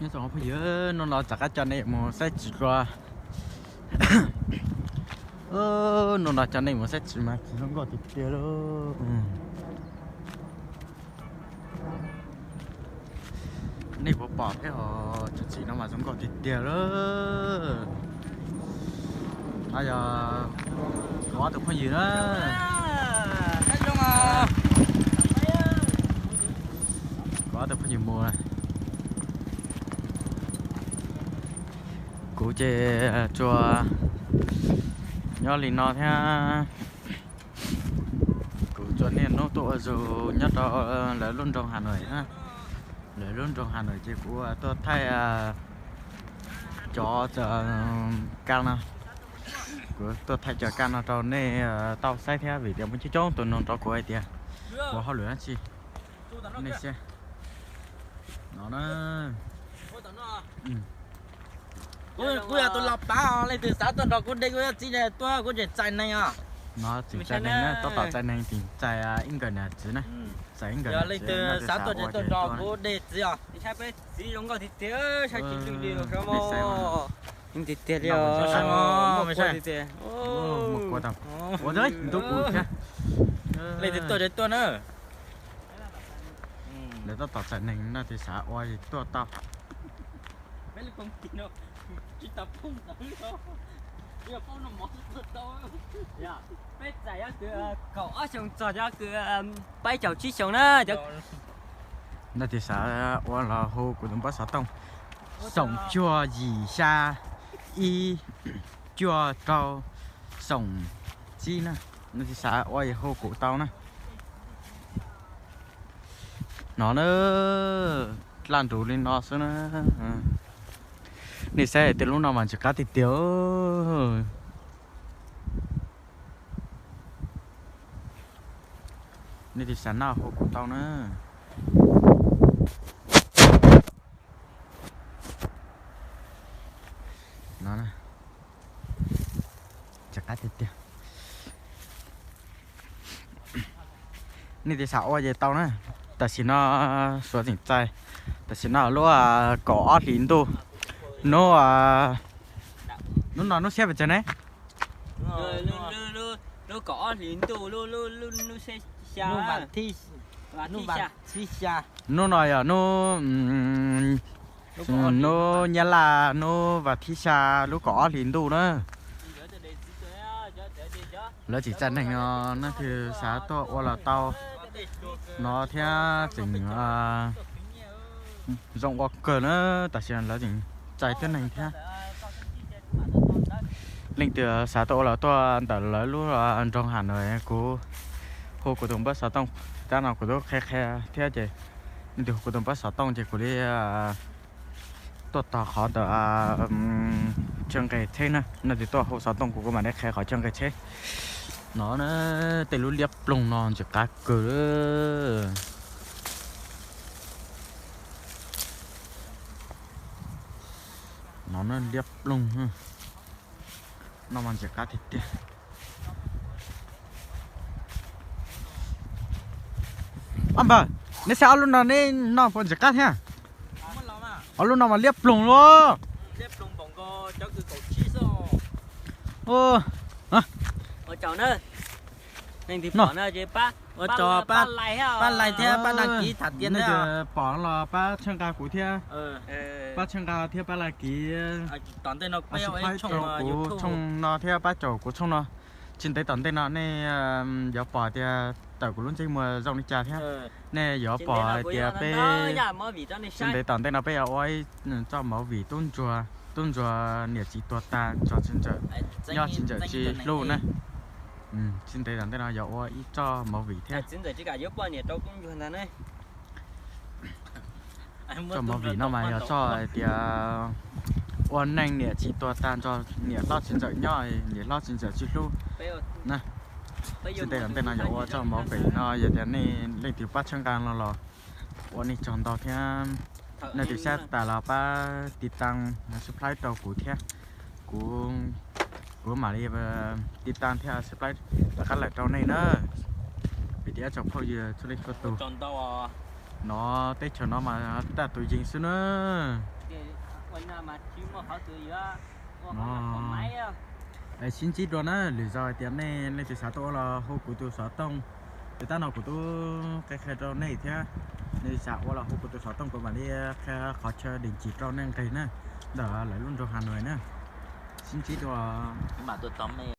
Nyob zoo phooj ywg, hnub no rov qab coj nej mus saib tsis dua. Hnub no coj nej mus saib tsis mas tsis zoo nkauj tiag tiag lauj. Nej puas pom thiab os, tsob txiv no mas zoo nkauj tiag tiag lauj. Yog kuv ob tug phooj ywg na. Kuv ob tug phooj ywg mus. Kuv ces tsuas nyob li no thiab. Kuv tsuas niaj hnub tuaj ua zug nyob rau lawv lub nroog Hà Nội na. Lawv lub nroog Hà Nội ces kuv tuaj thaij cov kaj no. Kuv tuaj thaij cov kaj no rau nej tau saib thiab vim tias muaj coob coob tus nug rau kuv hais tias ua hauj lwm dab tsi. Nej saib no na. Kuv yog tus los pav os, leej twg xav tuaj nrog kuv de kuv txiv tuaj kuv tseem txais neeg os. No tseem txais neeg na, tab tom txais neeg tseem txais ib nkawm niam txiv na. Txais ib nkawm niam txiv, leej twg xav tuaj ces tuaj nrog kuv de txiv os. Txiv zoo nkauj tiag tiag, saib tsis lwj li os. Tiag tiag li os. Ua ntub kuv thiab. Leej twg tuaj ces tuaj na. Lawv tab tom txais neeg no, tus xav ua tuaj tau. Peb lub phooj ywg no tsis tau phooj ntawd los, peb txais yog kws kaum ob xyoo txog yog kws peb caug tsib xyoo na. No tus xav ua los hu kuv tus npawb xov tooj xoom cuaj yim xya ib cuaj rau xoom tsib na. No tus xav ua hu kuv tau na. No na, daj nrug li no xwb na. Nej saib tej lub no mas ntxim qab tiag tiag. Nej tus xav noj hu kuv tau na. No, ntxim qab tiag tiag. Nej tus xav ua ces tau na. Tam sim no suav tseem txais, tam sim no lub kaum ob hlis ntuj, hnub, hnub no hnub xiab pes tsawg ne? Lub kaum ob hlis ntuj, lub, lub, lub, lub xiab xya, hnub no yog hnub, hnub nyab laj hnub vas thib xya lub kaum ob hlis ntuj na. Lawv tseem txais neeg no, nej tus xav tuaj ua los tau no thiab tseem zoo ua kawg na. Tam sim no lawv tseem txais thiab neeg thiab. Leej twg xav tuaj ua los tuaj ntawm lawv lub nroog Hà Nội, kuv hu kuv tus npawb xov tooj, tab no kuv twb qhia qhia thiab ces nej tus hu kuv tus npawb xov tooj ces kuv li tuaj tog qhov ntawm chaw nqes tsheb na, nej tus tuaj hu xov tooj kuv, kuv mam li qhia qhov chaw nqes tsheb. No na, tej lub liab ploog no ntxim qab kawg. No na liab ploog, no mas ntxim qab tiag tiag. Ob npawg, neb saib ob lub no neb noj puas ntxim qab thiab? Ob lub no mas liab ploog lawm. Ua tsaug, pab like thiab pab đăng ký tham tias nej pom los pab txhawb nqa kuv thiab, pab txhawb nqa thiab pab like, pab subscribe rau kuv tshooj no thiab pab caum kuv tshooj no. Tsis ntev tom ntej no nej yuav pom tias tawm kuv lub ntsej muag zoo li cas thiab. Nej yuav pom hais tias peb, tsis ntev tom ntej no peb yuav ua ib txoj movie tub ntsuag, tub ntsuag niam txiv tuag tag tso txiv ntxawm, nyob txiv ntxawm tsis hlub na. Tsis ntev tom ntej no yuav ua ib txoj movie thiab. Txoj movie no mas yog txoj hais tias ua neej niam txiv tuag tag nrog niam hlob txiv ntxawm nyob, niam hlob txiv ntxawm tsis hlub na. Tsis ntev tom ntej no yuav ua txoj movie no, yog tias nej leej twg pab txhawb nqa no los ua nej tsaug ntau thiab. Nej tus saib tas los pab tiv tauj subscribe rau kuv thiab, kuv, kuv mam li tiv tauj thiab subscribe rov qab lawm rau nej na. Vim tias ib tsoom phooj ywg txhua leej txhua tus, No teb chaws no mas raj tus yees xwb na. Sib ntsib dua na, lwm zaus hais tias nej leej twg xav tuaj ua los hu kuv tus xov tooj. Ces tab no kuv twb qhia qhia rau nej thiab, nej xav ua los hu kuv tus xov tooj kuv mam li qhia qhov chaw dees cis rau nej nqis na, ntawm lawv lub nroog Has Nuais na. Sib ntsib dua.